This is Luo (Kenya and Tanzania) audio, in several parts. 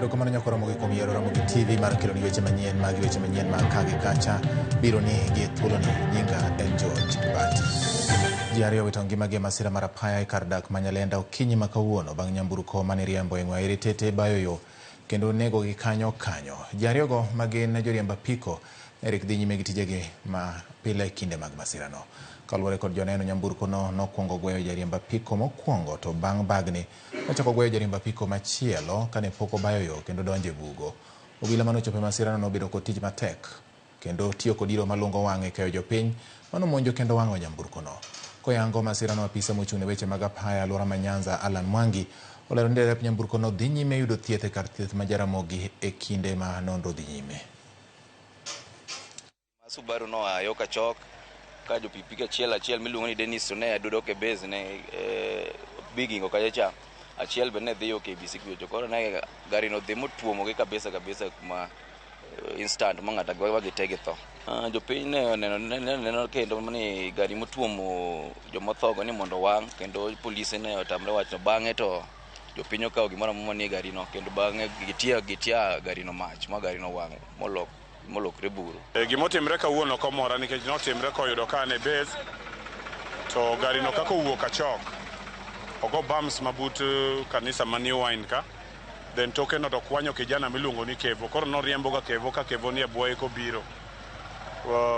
Erokamano nyakoro Ramogi kuom yiero Ramogi TV mar keloni weche manyien mag weche manyien mag ka gi kacha biro ni gi thuoloni. Nyinga en George Bati. Ji ariyo owito ngimagi e masira mar apaya e kar dak ma Nyalenda okinyi ma kawuono bang' nyamburko mane riembo e ng'we tete bayo yo kendo negogi kanyo kanyo. Ji ariyogo ma gin joriemb apiko ne rik dhi nyime gi tijegi ma pile kinde mag masirano. Kaluwore kod joneno, nyamburko no nokwongo gweyo jariemb apiko mokwongo to bang' bagni nochako gweyo jariemb apiko machielo kane pok obayo yo kendo donjo e bugo. Obila manochopo e masirano nobedo kod tich matek kendo tiyo kod iro malungo wang' e keyo jopiny manomonjo kendo wang'o nyamburkono. Koyango masirano, apisa mochung' ne weche mag apaya alwora ma Nyanza Alan Mwangi olero ni derep nyamburkono dhi nyime yudo thieth e kar thieth ma Jaramogi e kinde ma nonro dhi nyime. Subaru noa yo Kachok ka jo pikipiki achiel achiel miluongo ni Dennis to ne dok e base ne Bigingo kacha cha achiel be ne dhi yo KBC kucho koro ne gari no dhi motuomogi kabisa kabisa kuma instant ma ng'ato agwa gite githo. Jopiny ne oneno ne neno kendo ni gari motuomo jomothogo ni mondo owang' kendo polise ne otamre wachno bang'e to jopiny okawo gimoro amora manie gari no kendo bang'e gitia gitia gari no mach ma gari no owang' molok molokre buru. Gimotimre kawuono ok omora nikech notimre koyudo ka an e base to gari no kaka owuok Kachok ogo bumps mabut kanisa ma New Wine ka then toke no to kwanyo kijana miluongo ni Kevo koro noriembo ga Kevo ka Kevo ni e bwoye kobiro.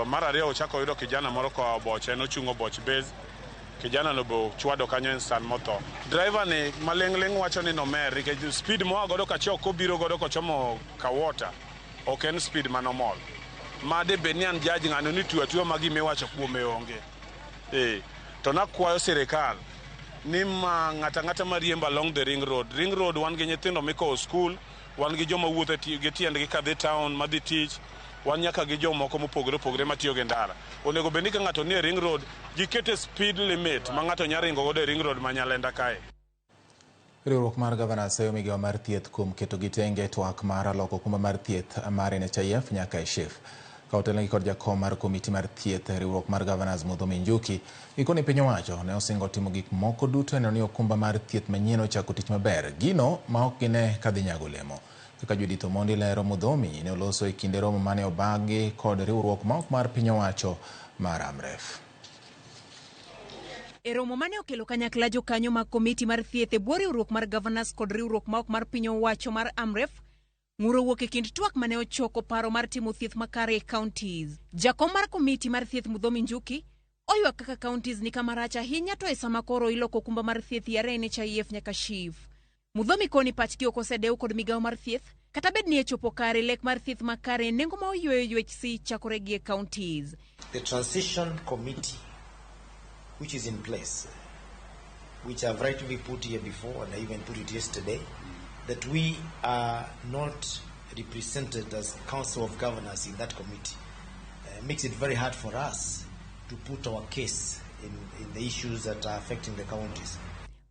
Mar ariyo ochako oyudo kijana moro koa Oboche en ochung' Oboch base kijana no be ochwado kanyo instant motho. Driver ni maling'ling' wacho ni nomer nikech speed moa godo Kachok kobiro godo kochomo Kawota ok en speed manomol. Ma de bed ni an judge ng'ano ni tuyo atuya ma gimiwacho kuome onge. To nakwayo sirikal ni ma ng'ata ng'ata mariembo along the ring road. Ring road wan gi nyithindo mikowo skul, wan gi joma wuotho gi tiendgi kadhi town madhi tich, wan nyaka gi jomoko mopogore opogore matiyo gi ndara. Onego bed ni ka ng'ato nie ring road, gikete speed limit ma ng'ato nyalo ringo godo e ring road ma Nyalenda kae. Riwruok mar Governors seyo migawo mar thieth kuom keto gi tenge twak mar loko okumba mar thieth mar NHIF nyaka e SHIF. Ka otelnegi kod jakom mar komiti mar thieth e riwruok mar Governors Muthomi Njuki, gikone piny owacho ne osingo timo gik moko duto e neno ni okumba mar thieth manyien ochako tich maber, gino ma ok gine ka dhi nyago olemo. Kaka Judith Omondi lero, Muthomi ne oloso e kinde romo mane obagi kod riwruok ma ok mar piny owacho mar AMREF. E romo mane okelo kanyakla jokanyo mag komiti mar thieth e bwo riwruok mar Governors kod riwruok ma ok mar piny owacho mar AMREF, ng'ur owuok e kind twak mane ochoko paro mar timo thieth makare e counties. Jakom mar komiti mar thieth Muthomi Njuki oywak kaka counties ni kama rach ahinya to e sama koro iloko okumba mar thieth yare NHIF nyaka SHIF. Muthomi koni pachgi ok osedew kod migawo mar thieth kata bed ni e chopo kare lek mar thieth makare nengo ma oyweyo UHC chakore gi e counties. The transition committee, which is in place, which I've rightly put here before and I even put it yesterday, that we are not represented as Council of Governors in that committee, makes it very hard for us to put our case in the issues that are affecting the counties.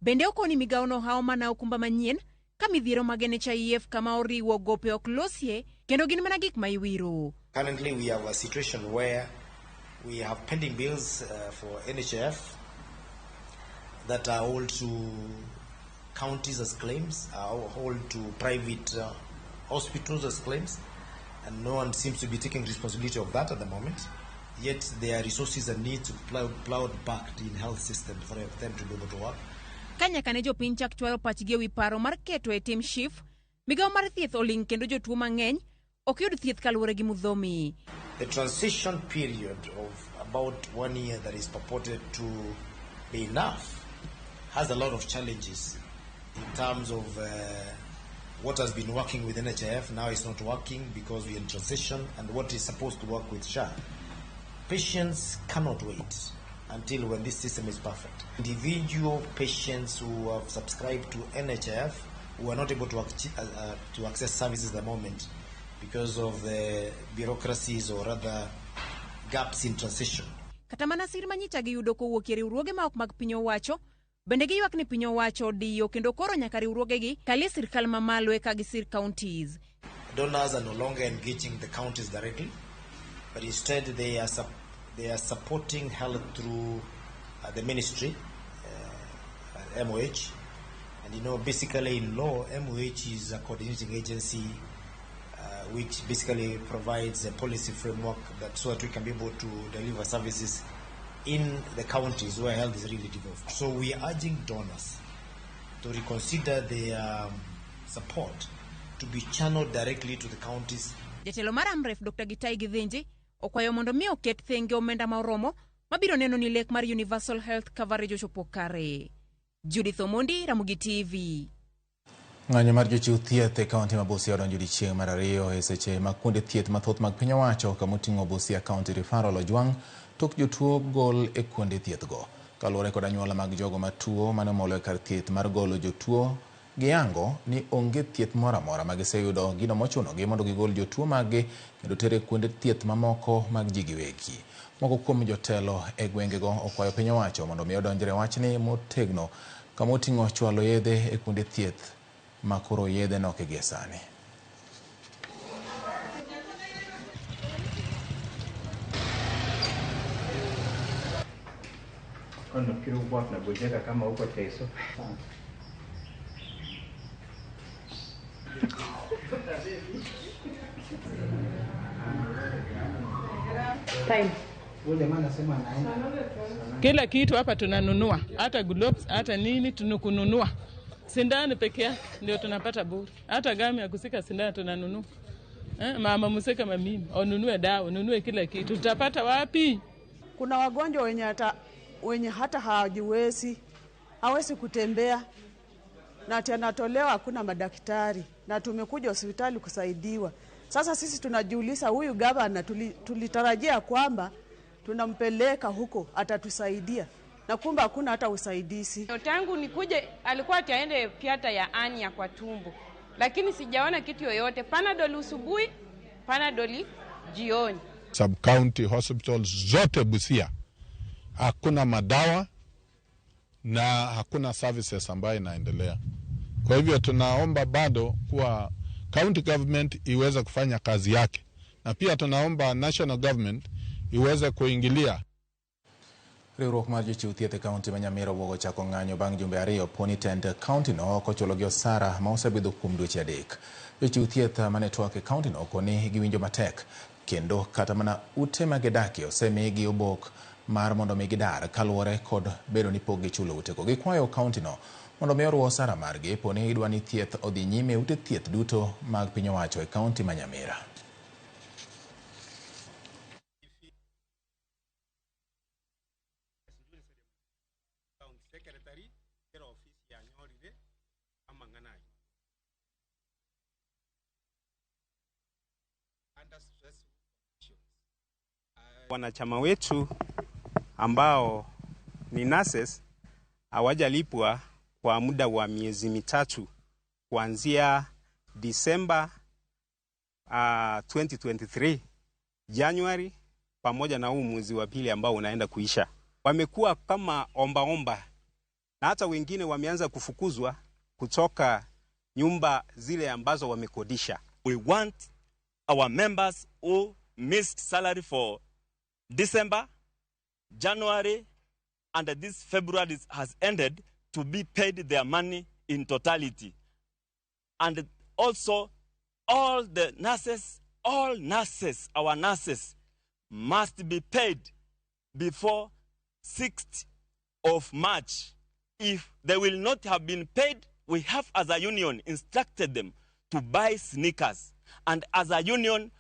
Bende okoni migawono hawo mana okumba manyien ka midhiero mag NHIF kama oriwo gope ok losie kendo gin mana gik ma iwiro. Currently, we have a situation where we have pending bills for NHIF that are all to counties as claims, are all to private hospitals as claims, and no one seems to be taking responsibility of that at the moment. Yet there are resources that need to be plowed back in health system for them to be able to work. Ka nyaka ne jopiny chak chwalo pachgi ewi paro mar keto e tim SHIF, migawo mar thieth oling' kendo jotuo mang'eny ok yud thieth kaluwore gi Muthomi. The transition period of about 1 year that is purported to be enough has a lot of challenges in terms of what has been working with NHIF now is not working because we're in transition, and what is supposed to work with SHA. Patients cannot wait until when this system is perfect. Individual patients who have subscribed to NHIF who are not able to access services at the moment because of the bureaucracies or rather gaps in transition. Kata mana sir manyicha giyudo kowuok e riwruoge ma ok mag piny owacho, bende giywak ni piny owacho odiyo kendo koro nyaka riwruogegi kalie sirkal mamalo eka gisir counties. Donors are no longer engaging the counties directly, but instead they are supporting health through the ministry, MOH. And basically in law, MOH is a coordinating agency which basically provides a policy framework that so that we can be able to deliver services in the counties where health is really devolved. So we are urging donors to reconsider their support to be channeled directly to the counties. Jatelo mar Amref Dr. Gitai Githinji okwayo mondo mi oket thenge omenda ma oromo mabiro neno ni lek mar Universal Health Coverage ochopo kare. Judith Omondi, Ramogi TV. Ng'anyo mar jochiw thieth e kaunti ma Busia odonjo odiechieng' mar ariyo e seche ma kuonde thieth mathoth mag piny owacho kamoting'o Busia County Referral ojwang' tok jotuo gol e kuonde thieth go. Kaluwore kod anyuola mag jogo matuo mane omolo e kar thieth mar golo jotuo giyango ni onge thieth moro amora ma giseyudo gino mochunogi mondo gigol jotuo mag-gi kendo tere kuonde thieth mamoko mag ji giwegi. Moko kuom jotelo e gwengego okwayo piny owacho mondo mi odonjre wachni motegno kamoting'o chwalo yedhe e kuonde thieth ma koro yedhe nok gie sani. Nafikiri hukuwa tunagojeka kama huko Teso. Time. Kila kitu hapa tunanunua, hata gloves, hata nini tunukununua. Sindano peke yake ndio tunapata bure. Hata gamu ya kusika sindano tunanunua. Mama mzee kama mimi, onunue dawa, ununue kila kitu. Tutapata wapi? Kuna wagonjwa wenye hata hawajiwezi, hawezi kutembea na tena hakuna madaktari na tumekuja hospitali kusaidiwa. Sasa sisi tunajiuliza huyu gavana tulitarajia kwamba tunampeleka huko atatusaidia, na kumbe hakuna hata usaidizi. Tangu nikuje alikuwa ati aende theatre ya hernia kwa tumbo, lakini sijaona kitu yoyote. Panadol asubuhi, Panadol jioni. Sub county hospitals zote Busia hakuna madawa na hakuna services ambayo inaendelea. Kwa hivyo tunaomba bado kuwa county government iweze kufanya kazi yake, na pia tunaomba national government iweze kuingilia. Riwruok mar jochiw thieth e kaunti ma Nyamira obwogo chako ng'anyo bang' jumbe ariyo poni tend kaunti no ok ochulogi osara ma osebidho kuom dweche 3. Jochiw thieth mane twak e kaunti no koni giwinjo matek kendo kata mana ute ma gidakie osemigi obok mar mondo mi gidar kaluwore kod bedo ni pok gichulo utego. Gikwayo kaunti no mondo mi orwo osara margi poni gidwa ni thieth odhi nyime e ute thieth duto mag piny owacho e kaunti ma Nyamira. Secretary kera ofisi yanyorire amang'ana under stress conditions. Wanachama wetu ambao ni nurses hawajalipwa kwa muda wa miezi 3 kuanzia Disemba 2023, January pamoja na huu mwezi wa pili ambao unaenda kuisha. Wamekuwa kama ombaomba na hata wengine wameanza kufukuzwa kutoka nyumba zile ambazo wamekodisha. We want our members who missed salary for December, January, and this February has ended to be paid their money in totality. And also all the nurses, all nurses, our nurses must be paid before 6th of March. If they will not have been paid, we have as a union instructed them to buy sneakers. And as a union,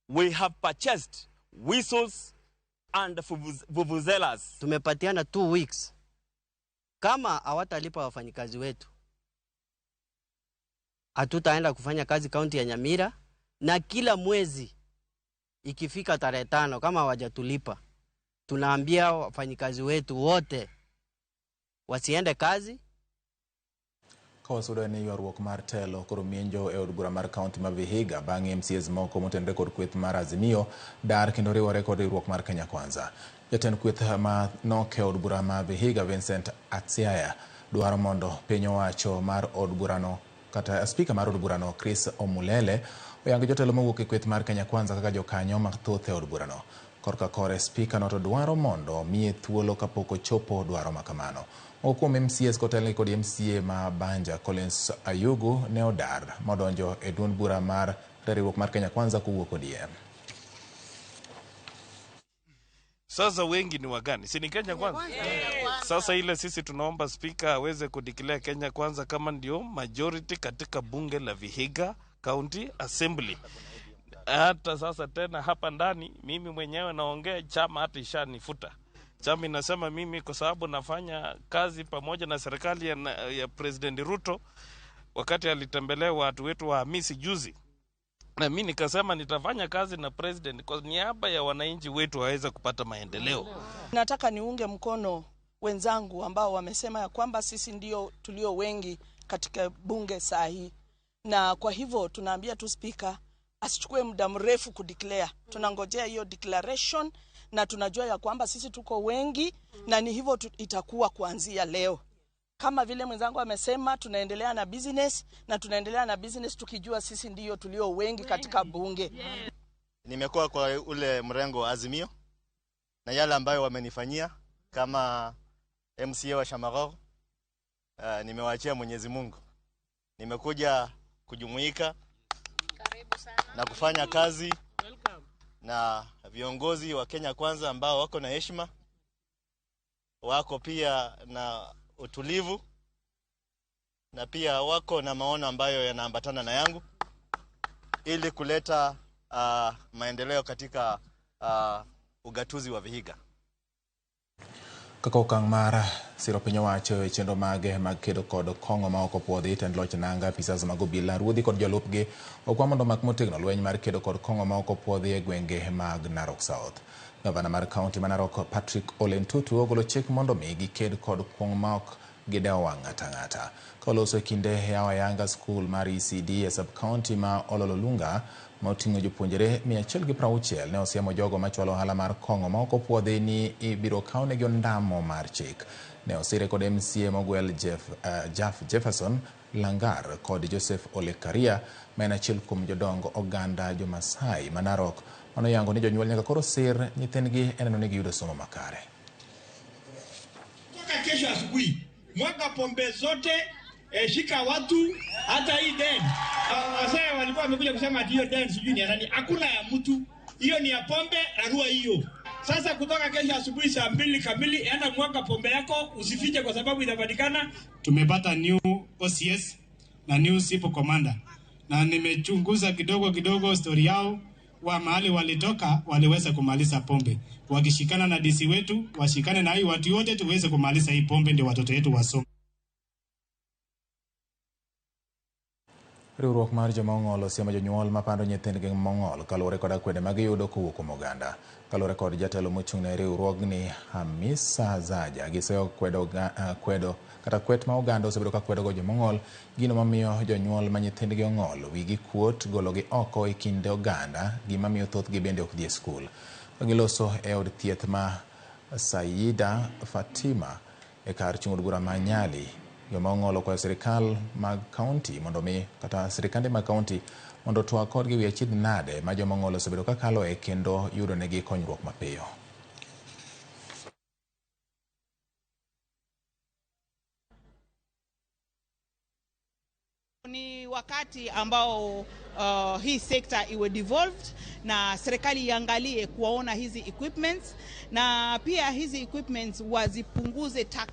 we have purchased whistles and vuvuzelas. Tumepatiana 2 weeks. Kama hawatalipa wafanyikazi wetu, hatutaenda kufanya kazi kaunti ya Nyamira, na kila mwezi ikifika tarehe 5 kama hawajatulipa, Tunaambia wafanyikazi wetu wote wasiende kazi. Kawasudo ni ywaruok mar telo koro mienjo e od bura mar kaunti ma Vihiga bang' MCAs moko motenore kod kweth mar Azimio dar kendo riwore kod riwruok mar Kenya Kwanza. Jatend kweth ma nok e od bura ma Vihiga Vincent Atsiaya dwaro mondo piny owacho mar od burano kata spika mar od burano Chris Omulele oyang jotelo mowuok e kweth mar Kenya Kwanza kaka jokanyo mathoth e od burano. Korka kore spika no to dwaro mondo miye thuolo kapok ochopo dwaro makamano. Moko kuom MCAs kotelnegi kod MCA ma Banja Collins Ayugu ne odar modonjo e duond bura mar riwruok mar Kenya Kwanza kowuok ODM. Sasa wengi ni wagani? Si ni Kenya Kwanza? Sasa ile sisi tunaomba spika aweze kudeclare Kenya Kwanza kama ndio majority katika bunge la Vihiga County Assembly. Hata sasa tena hapa ndani mimi mwenyewe naongea, chama hata ishanifuta. Chama inasema mimi kwa sababu nafanya kazi pamoja na serikali ya President Ruto wakati alitembelea watu wetu wa Hamisi juzi, na mimi nikasema nitafanya kazi na president kwa niaba ya wananchi wetu waweze kupata maendeleo. Nataka niunge mkono wenzangu ambao wamesema ya kwamba sisi ndio tulio wengi katika bunge saa hii, na kwa hivyo tunaambia tu speaker asichukue muda mrefu kudeclare. Tunangojea hiyo declaration na tunajua ya kwamba sisi tuko wengi na ni hivyo itakuwa kuanzia leo. Kama vile mwenzangu amesema, tunaendelea na business na tunaendelea na business tukijua sisi ndio tulio wengi katika bunge. Nimekuwa kwa ule mrengo wa Azimio na yale ambayo wamenifanyia kama MCA wa Shamaroro, nimewaachia Mwenyezi Mungu. Nimekuja kujumuika na kufanya kazi na viongozi wa Kenya Kwanza ambao wako na heshima, wako pia na utulivu, na pia wako na maono ambayo yanaambatana na yangu ili kuleta maendeleo katika ugatuzi wa Vihiga. Kaka okang' mar siro piny owacho e chenro mage mag kedo kod kong'o ma ok opuodhi, tend loch nanga, apisas mag obila, ruodhi kod jolupgi okwa mondo omak motegno lweny mar kedo kod kong'o ma ok opuodhi e gwenge mag Narok South. Gavana mar kaunti ma Narok Patrick Ole Ntutu ogolo chik mondo mi giked kod kuong' ma ok gidewo wang' ng'ata ang'ata. Ka oloso e kinde yawo ayanga skul mar ECD e sub-county ma Olololunga ma oting'o jopuonjre 160 ne osiemo jogo machwalo ohala mar kong'o ma ok opuodhi ni ibiro kawnegi ondamo mar chik. Ne osire kod MCA mogwel Jefferson Langar kod Joseph Ole Karia ma en achiel kuom jodong oganda jo-Masai ma Narok manoyango ni jonyuol nyaka koro sir nyithindgi e neno ni giyudo somo makare. Toka kesho asubuhi mwaga pombe zote, shika watu, hata hii den. Wasee walikuwa wamekuja kusema ati hiyo den sijui ni ya nani. Hakuna ya mtu. Hiyo ni ya pombe, rarua hiyo. Sasa kutoka kesho asubuhi saa 2 kamili, enda mwaga pombe yako, usifiche kwa sababu inapatikana. Tumepata new OCS na new SIPO commander. Na nimechunguza kidogo kidogo story yao wa mahali walitoka, waliweza kumaliza pombe. Wakishikana na DC wetu, washikane na hii watu wote tuweze kumaliza hii pombe ndio watoto wetu wasome. Riwruok mar joma ong'ol osiemo jonyuol mapando nyithindgi mong'ol kaluwore kod akwede ma giyudo kowuok kuom oganda. Kaluwore kod jatelo mochung' ne riwruogni Hamisa Zaja, giseyo kwedo kata kwet ma oganda osebedo ka kwedogo joma ong'ol, gino mamiyo jonyuol ma nyithindgi ong'ol wigi kuot gologi oko e kind oganda, gima miyo thothgi bende ok dhi e skul. Ka giloso e od thieth ma Sayida Fatima e kar chung' od bura ma Nyali, joma ong'ol okwayo sirikal mag kaunti mondo mi kata sirikande mag kaunti mondo otwag kodgi wi achiedh nade ma joma ong'ol osebedo ka kaloe kendo yudo negi konyruok mapiyo. Ni wakati ambao hii sekta iwe devolved na serikali iangalie kuwaona hizi equipments, na pia hizi equipments wazipunguze tax.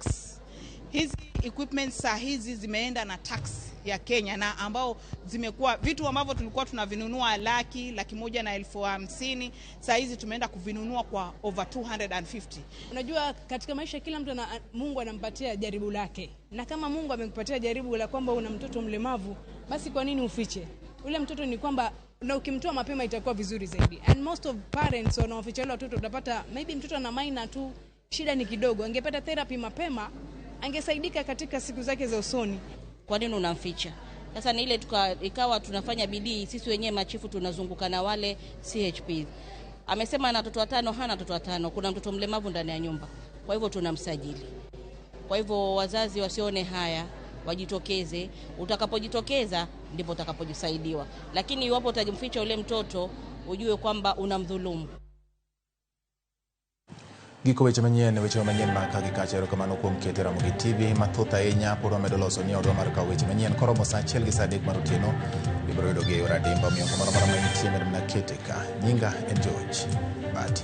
Hizi equipments saa hizi zimeenda na tax ya Kenya, na ambao zimekuwa vitu ambavyo tulikuwa tunavinunua laki 1,050,000, saa hizi tumeenda kuvinunua kwa over 250. Unajua katika maisha kila mtu Mungu anampatia jaribu lake. Na kama Mungu amekupatia jaribu la kwamba una mtoto mlemavu, basi kwa nini ufiche? Ule mtoto ni kwamba Na ukimtoa mapema itakuwa vizuri zaidi. And most of parents wanaoficha wale watoto, utapata maybe mtoto ana minor tu, shida ni kidogo, angepata therapy mapema angesaidika katika siku zake za usoni. Kwa nini unamficha? Sasa ni ile ikawa tunafanya bidii sisi wenyewe machifu tunazunguka na wale CHPs. Amesema ana watoto watano, hana watoto watano, kuna mtoto mlemavu ndani ya nyumba, kwa hivyo tunamsajili. Kwa hivyo wazazi wasione haya, wajitokeze. Utakapojitokeza ndipo utakapojisaidiwa, lakini iwapo utajimficha ule mtoto, ujue kwamba unamdhulumu. Giko weche manyien mag ka gi kacha. Erokamano kuom keto Ramogi TV mathoth ahinya. Pod wamedo loso ni odwa mar kawo weche manyien koromo saa 1 gi saa 3 mar otieno. Ibiro yudo gi e yor adimba, omiyo kamoro amora ma intie med mana kete ka. Nyinga en George Bati.